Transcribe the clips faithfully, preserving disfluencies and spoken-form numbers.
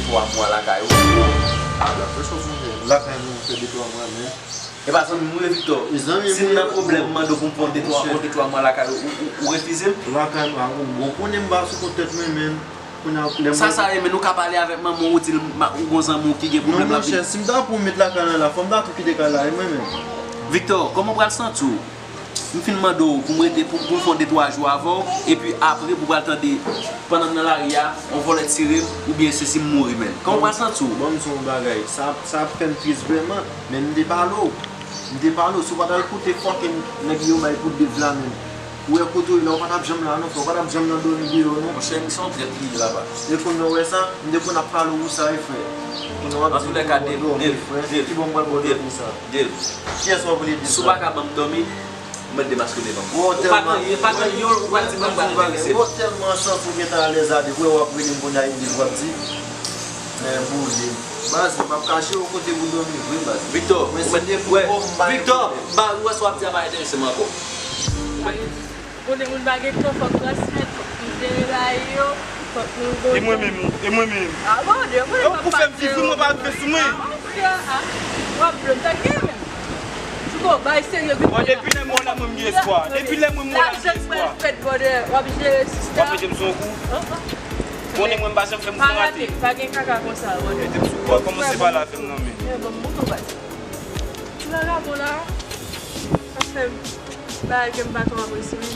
twa mwa lakay ou. Lakay mwen fè de twa mwa, men. E pa zanmi m ou ye, Victor. Si m nan pwoblèm, m mande w pou m fè yon de twa, yon de twa mwa lakay ou, ou, ou, ou refize m? Lakay mwen, ou, ou konnen m pa sou kont tèt mwen, men. Kounye a, lè m Sa, sa ye, men nou ka pale avèk manman w, ou di l ma- ou gon zanmi w ki gen Non, pwoblèm la. Monchè, si m ta pou met lakay la la, fò m ta tou kite kay la, e mwen menm. Victor, kòman w pral santi w? M fin mande w pou m rete, pou, pou m fè yon de twa jou avè w, epi apre pou w pral tande, pandan m nan lari a, yon vòlè tire m, oubyen se si m mouri, menn. Kòman w pral santi w? Bon, m di w yon bagay, sa, sa ap fè m tris vrèman, men m te pale w. M te pale w, si w pa t al koute fucking nèg yo bay kout dev la, menn. Ou wè kote w ye la, ou pa t ap janm la non, frè, ou pa t ap janm nan dòmi deyò non. Monchè, misye yon trèt li ye la, baz. E kounye a w wè sa, m te konn ap pale w pou sa, wi, frè. Kounye a w ap di m pou bò dòmi, frè. Ki bò m pral bò dòmi sa? Kiyès w ap rele Dev? Si w pa ka ban m dòmi, ou mèt demaske devan m. Ou pa gen anyen, pa gen anyen, ou pral di mwen m pral enterese m. Ou tèlman santi w gentan alèz a Dev, wè w ap rele m kounye a e Dev w ap di. Men boule. Baz, m ap kache yon kote pou dòmi vre, baz. Victor, ou mèt wè. Victor, ba, ou wè sa w ap di a pa enterese m ankò. Kote moun pa gen tan, fòk transmèt, fòk nou jere bagay yo, fòk nou gon E mwen menm, e mwen menm. Ah bon, de mwen, Donk, pou fè m viv, mwen pa rive sou mwen. Ah, ah, w ap blòm tanke menm. Fouco, bay serye, Bon, depi lè mwen la, mwen m gen espwa. Depi lè mwen m la, m gen espwa. Lajan k pral fèt, brother, w ap jere sista. W ap mete m sou yon kou? Konnen mwen m pa janm fè m fè rate. Pa gen kaka konsa, brother. Mete m sou kou, kòmanse pale avè m nan men. Bon, m montre w bagay. Ti vagabon la, sa fè m bagay ke m pa twò apresye menm.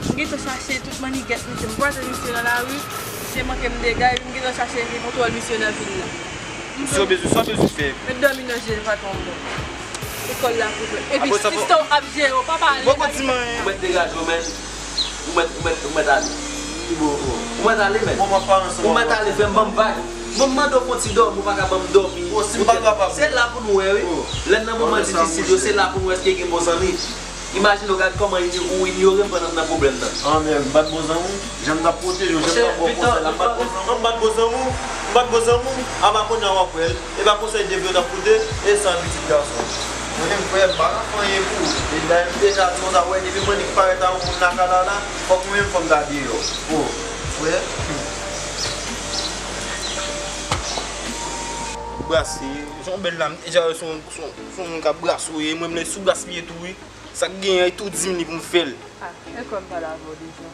M gentan chache tout mannigèt misye. M kwaze misye nan lari, misye manke m dega, epi m gentan chache gen kontwòl misye nan vil la. Sa w bezwen, sa w bezwen fè? Met dòmi nan je patwon m non. Lekòl la pou jwe. Epi sista w ap jere w, pa pale. Poko di m anyen. Ou mèt degaje w, menn. Ou mèt, ou mèt, ou mèt ale. Ou mèt ale, menn. Ou mèt ale, frè m, ban m vag. Mwen m mande w fè yon ti dòmi, ou pa ka ban m dòmi. Se la pou nou wè, wi. Lè n nan moman difisil yo, se la pou nou wè èske gen bon zanmi. Imajine w gad kòman ou inyore m pandan m nan pwoblèm nan. Ah, men m pa t bon zanmi w, jan m t ap pwoteje w, jan m t ap ba w konsèy la, m pa t bon zanmi w, m pa t bon zanmi w, m pa t bon zanmi w, apa kounye a w ap wè l, e pa konsèy Dev yo t ap koute, e sa pitit gason. Mwen menm frè, m pa ka fè anyen pou ou, e dayè m deja di w sa, w wè, depi m annik parèt a yon moun lakay la la, fòk mwen menm fò m ta deyò. O, frè. Brase, jan w bèl la, m deja wè se yon, se yon, se yon moun k ap brase w ye, mwen m lè sou brase m ye tou wi. Sa k genyen, e tou di m li pou m fè l. Ah, e kwè m pale avè w deja.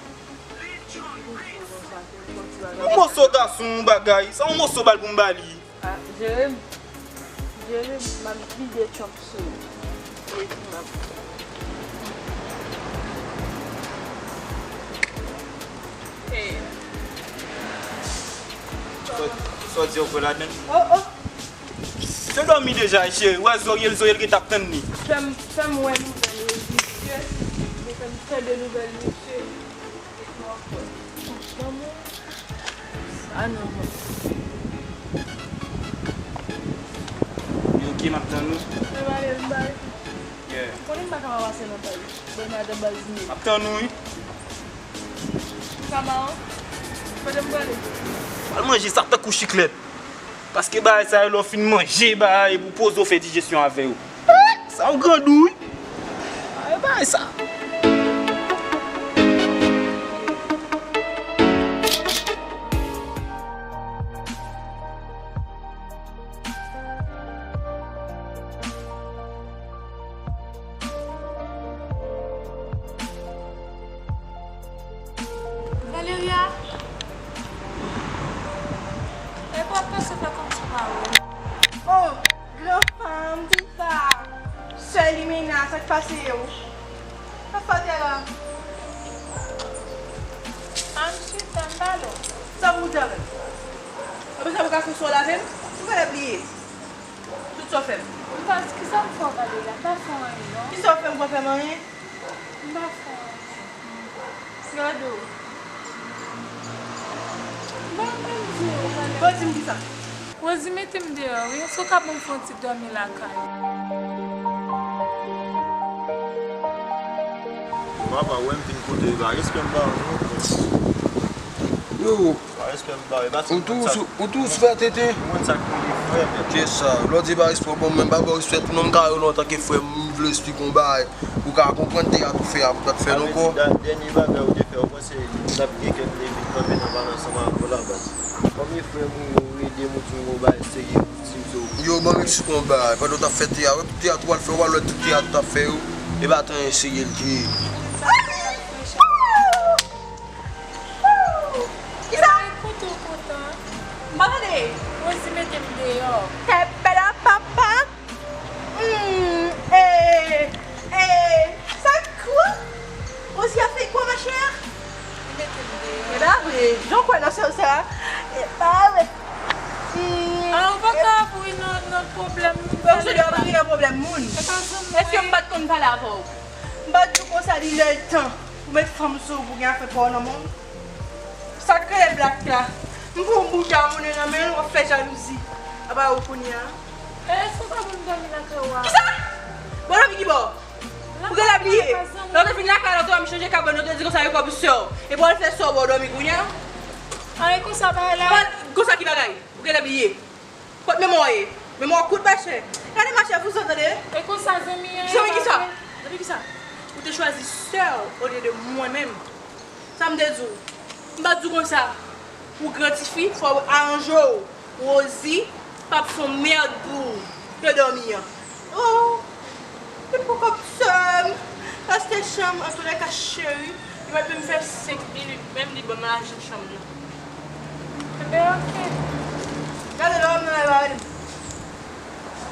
Yon moso gason, yon bagay. Sa yon moso bal pou m ba li. Ah, jere m. Jere m, m ap vide chòp sou ou. Sa, sa w di yo kwè ladan l? Oh, oh! Se dòmi deja, cheri. Wè, zòrye l, zòrye l gentan ap tann li. Fè m, fè m wè nouvèl misye. Fè m tande nouvèl misye. Epi w ap wè. Lanmou. Sa non, non. Li oke, m ap tann ou. Mwen pale, m pale. Yeah. Konnen m pa ka pase nan pale. Bon, madan Bazine. M ap tann ou, wi. Sa mawon? Kote m prale? Pral manje sa tankou chiklèt. Paske bagay sa yo, lè w fin manje bagay, epi w poze w fè dijesyon avè yo. Sa yo grangou, wi. Ay, bagay sa. Valeria! E pa pase fè kòmsi w pa wè m. Oh, gran fanm, diva! Sè Limena, sa k pase w? Sa k pase la? A, m swiv, m pale w. Sa pou w di avè m? Apre sa, pou gason sou w lave m? Ou genlè bliye. Tout sa w fè m. Kisa, kisa m fè w, Valeria? M pa fè w anyen, non. Kisa w fè m, ou pa fè m anyen? M pa fè w anyen. Gade w. M pa konn di w, Valeria. Bon, di m kisa. Rosie mete m deyò, wi. Èske w ka ban m fè yon ti dòmi lakay ou? Papa, wè m vin kote, e pa respè m ba w, non. Yo. Pa respè m ba w, e pa sa. Ou tou sou, ou tou sou fè tete. Ou konn sa k rele Kisa? Lè w di pa respè, bon, mwen pa ba w respè tou non, m ka rele w antanke frè m, m vle eksplike w yon bagay. Ou ka konprann teyat ou fè a, pou w pa t fè l ankò. Dènye bagay ou te fè, ou panse n ap gen kè n leve kanpe nan pale ansanm avè w la, baz? Kòm e frè m ou ye, ou ede m, ou di m yon bagay serye, ou di m se ou. Yo, ban m eksplike w yon bagay. Pandan w t ap fè teyat, wè tout teyat ou al fè, ou al wè tout teyat ou t ap fè yo, e pa t anyen serye l te ye. Kisa? Epa, ekoute w kontan. M pa tande. Rosie mete m deyò. Tèt bèl a papa. Hmm, eh, eh, sa kwa? Rosie a fè kwa, ma chère? Li mete m deyò. E pa vre. Jan w kwè nan sè w sa? E pa vre. Hmm. Ah, ou pa ka ap ri nan, nan pwoblèm moun. Bon, se lè w ap ri nan pwoblèm moun. E pa zanmi. Èske m pa t konn pale avè w? M pa t di w konsa li lè l tan pou met fanm sou ou pou gen afè pa w nan men w? Sa k rele blak la? M pran yon bouda monnen nan men l, w ap fè jalouzi. Apa ou kounye a? E, èske w pa vle m dòmi lakay ou a? Kisa? Bon, dòmi ki bò? Ou gen lè bliye. Lè w te vin lakay la, w te wè m chanje kabann, w te di konsa yo kòb sè w. Epi w al fè sè w ba w dòmi kounye a? A, e konsa bagay la? Konsa ki bagay? Ou gen lè bliye. Kot memwa w ye? Memwa w kout, machè. Gade machè, fou sa, tande. E konsa zanmi an ye? Zanmi kisa? Zanmi kisa? Ou te chwazi sè w olye de mwen menm. Sa m te di w? M pa t di w konsa. Ou gran tifi, fò w aranje w. Rosie p ap fè yon mèd pou ou. Yo dòmi an. Oh, li poko ap sè m. Paske chanm, antoulèka, cheri, li pa t menm fè senk minit, menm li ban m lajan chanm nan. Enben, oke. Gade lè w nan la, li.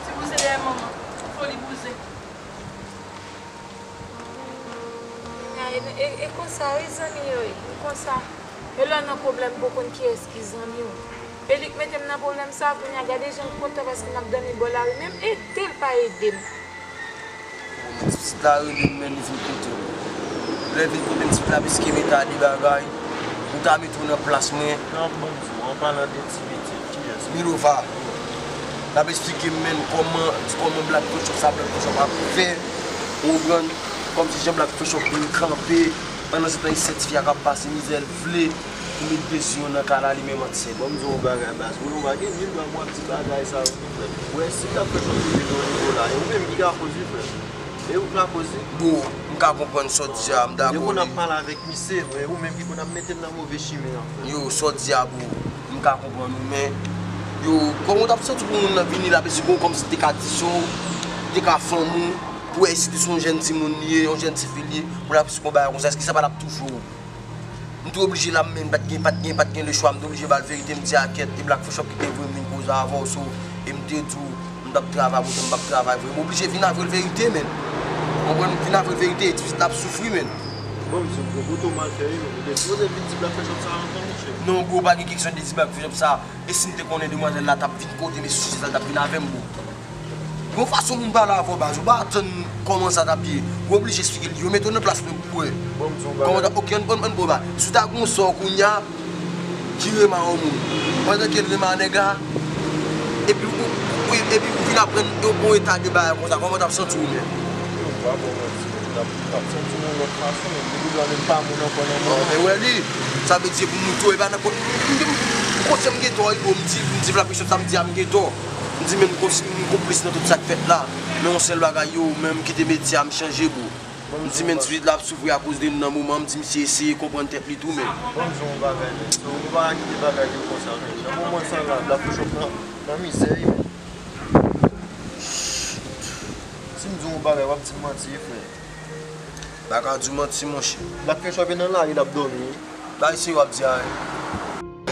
Ti bouzen dèyè manman. Foli bouzen. Kounye a, e, e, e konsa wi zanmi yo ye, e konsa. E lè w nan pwoblèm, ou konn kiyès ki zanmi w. E li k mete m nan pwoblèm sa, kounye a gade jan l kontan paske m ap dòmi bò lari, menm ede l pa ede m. Bon, men ti pitit la rele m, men li vin kote m. Lè l vin kote m, ti pitit la piske m eta de bagay. Ou ta mete w nan plas mwen. Nan, ban m di w, an palan de ti pitit, kiyès? Milova. L ap eksplike m, menn, kòman, kòman Black Fresh Shop sa, Black Fresh Shop ap fè. Ou konprann? Kòmsi jan Black Fresh Shop vin kanpe. Pandan se tan, e sètifika k ap pase mizè l vle pou met de sou yon nan kay la, li menm ant sèl. Ban m di w yon bagay, baz. Ou pa gen mil dwa pou w ap di bagay sa yo, non, frè m. Ou wè, si Black Fresh Shop rive nan nivo la, e ou menm ki ka koz wi, frè m. E ou k lakoz wi. Bon, m ka konprann sa w di a, m dakò li. Depi w konn ap pale avèk misye, e ou menm ki konn ap mete l nan move chimen an, frè. Yo, sa w di a, bro, m ka konprann ou, men, yo, kòman w t ap santi pou moun nan vini la, mesye, kòmsi te ka di sa w, te ka fanm ou, pou wè si te se yon jèn timoun li ye, yon jèn tifi li ye, pou l ap sou konba konsa, èske sa pa t ap touche w? M te oblije la, men pa t gen, pa t gen, pa t gen lechwa, m te oblije ba l verite, m di a kèt, e Black Fresh Shop ki te voye m vin koze avè w, so, e m te di w, m t ap travay, poutan m p ap travay vre, m oblije vin avè l verite, men. Ou konprann, m vin avè l verite, e ti pitit la ap soufri, men. Bon, m di w, gwo kote w mal fè wi, men. Ou te sipoze vin di Black Fresh Shop sa avan, monchè. Non, bro, pa gen keksyon de di Black Fresh Shop sa. E si m te konnen demwazèl la t ap vin kote m e sou chèz la, l t ap vin avè m, bro. Gon fason pou m pale avè w, baz, ou pa atann kòman sa t ap ye. Ou oblije eksplike l. Yo mete w nan plas mwen pou w wè. Bon, m di w yon bagay. Kòman ta, oke, ann, ann, ann pran bagay. Si w ta gon sò kounye a, ki renmen yon moun. Pandan ke l renmen nèg la, epi ou, ou, epi ou vin aprann yon bon eta de bagay konsa, kòman w t ap santi w menm? Yo, m pa ba w manti, men m t ap, m t ap santi m yon lòt fason, men depi lè m pa moun ankò nan mond. Bon, men wè li, sa vle di se pou m tou, e pa nan kot, m, m, m, m konsyè m gen tò, wi, bro, m di, m di Black Fresh Shop sa, m di a m gen tò. M di, men m konsi, m konplis nan tout sa k fèt la. Men yon sèl bagay, yo, men m kite metye a, m chanje, bro. M di, men, ti pitit la ap soufri akoz de m nan moman, m di, misye eseye konprann tèt li tou, men. Bon, m di w yon bagay, men. So, ou pa ka kite bagay yo konsa, men. Nan moman sa la, Black Fresh Shop nan, nan mizè, wi, men. Si m di w yon bagay, w ap di m manti, wi, frè. Pa ka di w manti, monchè. Black Fresh Shop nan lari, l ap dòmi, wi. Bay serye w ap di a, wi.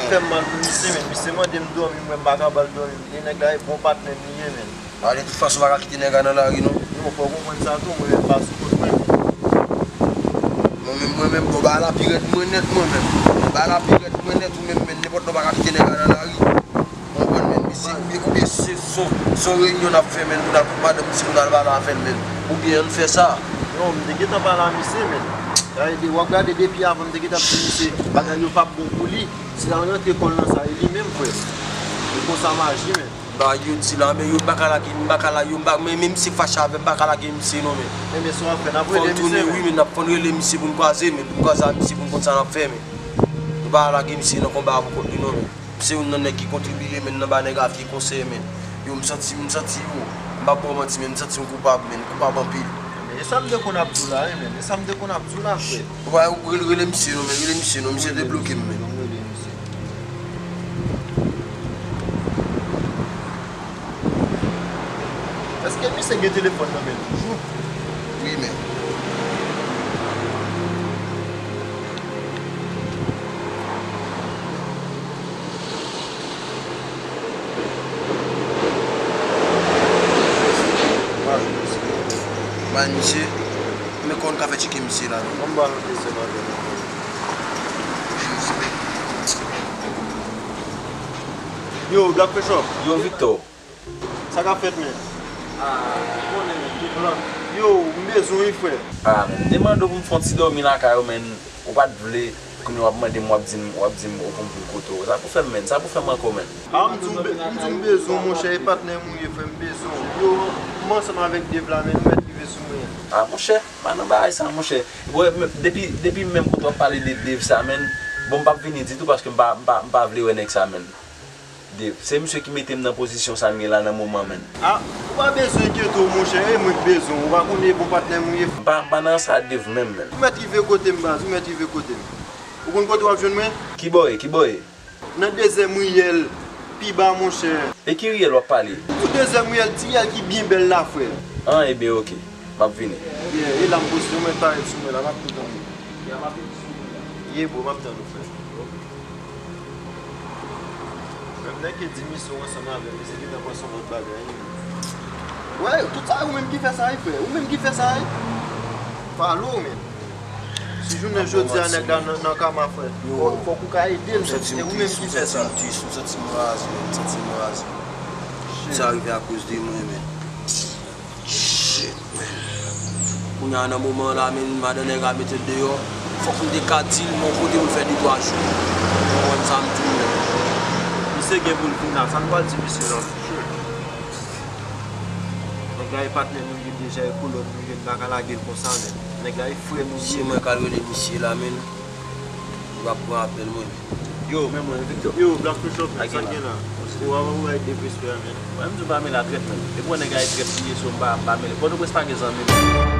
Fè m mal pou misye, men. Misye mande m dòmi, mwen m pa ka ba l dòmi. E nèg la e bon patnè m li ye, men. A, de tout fason, w pa ka kite nèg la nan lari, non. Non, fò w konprann sa tou, mwen menm pa sou kont mwen, men. Mwen menm, mwen menm, bon, bagay la pi rèd mwen nèt, mwen menm. Bagay la pi rèd mwen nèt, ou menm, men, nenpòt lè w pa ka kite nèg la nan lari. Ou konprann, men, misye, oubyen, oubyen se, se, se yon reyinyon n ap fè, men, pou n al kot madanm misye pou n al pale avè l, men. Oubyen ann fè sa. Non, m te gentan pale a misye, men. Gade, w ap gade depi avan, m te gentan ap di misye, bagay yo p ap bon pou li. Si l al rantre kò l nan sa, e li menm, frè. E konsa m aji, men. Bagay yo di la, men yo m pa ka lage, m pa ka la, yo m pa, men, men misye fache avè m, m pa ka lage misye non, men. Enben, sa w ap fè, n ap rele misye, men. Fò m tounen, wi, men n ap fò n rele misye pou n kwaze, men pou n kwaze ak misye pou n konn sa n ap fè, men. Nou pa ka lage misye nan konba a pou kont li non, men. Se youn nan nèg ki kontribiye, men, nan ba nèg a vye konsèy, men. Yo, m santi, m santi, yo, m p ap ba w manti, men m santi m koupab, men, koupab anpil. Men, e sa m te konn ap di w la, wi, men, e sa m te konn ap di w la, frè. Ou pa rele, rele misye non, men, rele misye non, misye debloke m, men. Èske misye gen telefòn nan men l toujou? Wi, men. Bay misye, men konn ka fè tcheke misye la non. Ban m ba l yon kesyon nan tèt mwen. Yo, Black Pressure. Yo, Victor. Sa k ap fèt, men? Ah, ou konnen, men, tout blan. Yo, m bezwen w, wi, frè. Ah, men, m te mande w pou m fè yon ti dòmi lakay ou, men, ou pa t vle. Kounye a w ap mande m, w ap di m, w ap di m ou pou m vin kote w. Sa pou fè m, men? Sa pou fè m ankò, men? Ah, m di w m be-, m di w m bezwen w, monchè, e patnè m ou ye, frè, m bezwen w. Yo, m ansanm avèk Dave la, men, nou mèt rive sou mwen. Ah, monchè, pa nan bagay sa, monchè. Wè, men, depi, depi menm kote w ap pale de Dave sa, men, bon, m p ap vini ditou paske m pa, m pa, m pa vle wè nèg sa, men. Dave. Se misye ki mete m nan pozisyon sa m ye la nan moman, men. Ah, ou pa bezwen enkyete w, monchè, e mwen k bezwen w. Ou pa konnen e bon patnè m ou ye. M pa, m pa nan sa, Dave, menm, men. Ou mèt rive kote m, baz, ou mèt rive kote m. Ou konn kote w ap jwenn mwen? Kibò ye, kibò ye? Nan dezyèm riyèl, pi ba, monchè. E ki riyèl w ap pale? Pou dezyèm riyèl, ti riyèl ki byen bèl la, frè. An, ebyen, oke. M ap vini. Byen, e la m poste, ou mèt parèt sou mwen la, m ap tou tann ou. Ye, bro, m ap tann ou, frè. Menm nèg ki di misye w ansanm avè l, misye gentan panse yon lòt bagay. Wè, tout sa, ou menm ki fè sa, wi, frè. Ou menm ki fè sa, wi. Pale w, men. Si jounen jodi a nèg la nan, nan kama, frè, fò, fòk ou ka ede l, men. Se ou menm ki fè sa. M santi m raze, men. M santi m raze. Sa rive akoz de mwen, men. Shit, man. Kounye a nan moman an la, men, madan nèg la mete l deyò. Fòk m te ka di l, men yon kote pou l fè de twa jou. Ou konprann sa m di w, men. Misye gen pou l vin la, sa n pral di misye la? Nèg la e patnè nou ye deja, e kolòn nou ye, n pa ka lage l konsa, men. Nèg la e frè nou ye. Se mwen k al rele misye la, men. Li p ap pran apèl mwen. Yo, men mwen, Victor. Yo, Black Pressure, men, sa k gen la? Ou ap, ou ap bay deprespè, men. Mwen, m di w pa mele a trèt, men. Depi w wè nèg la e trèt li ye, so m pa, m pa mele. Pòtoprens pa gen zanmi, men.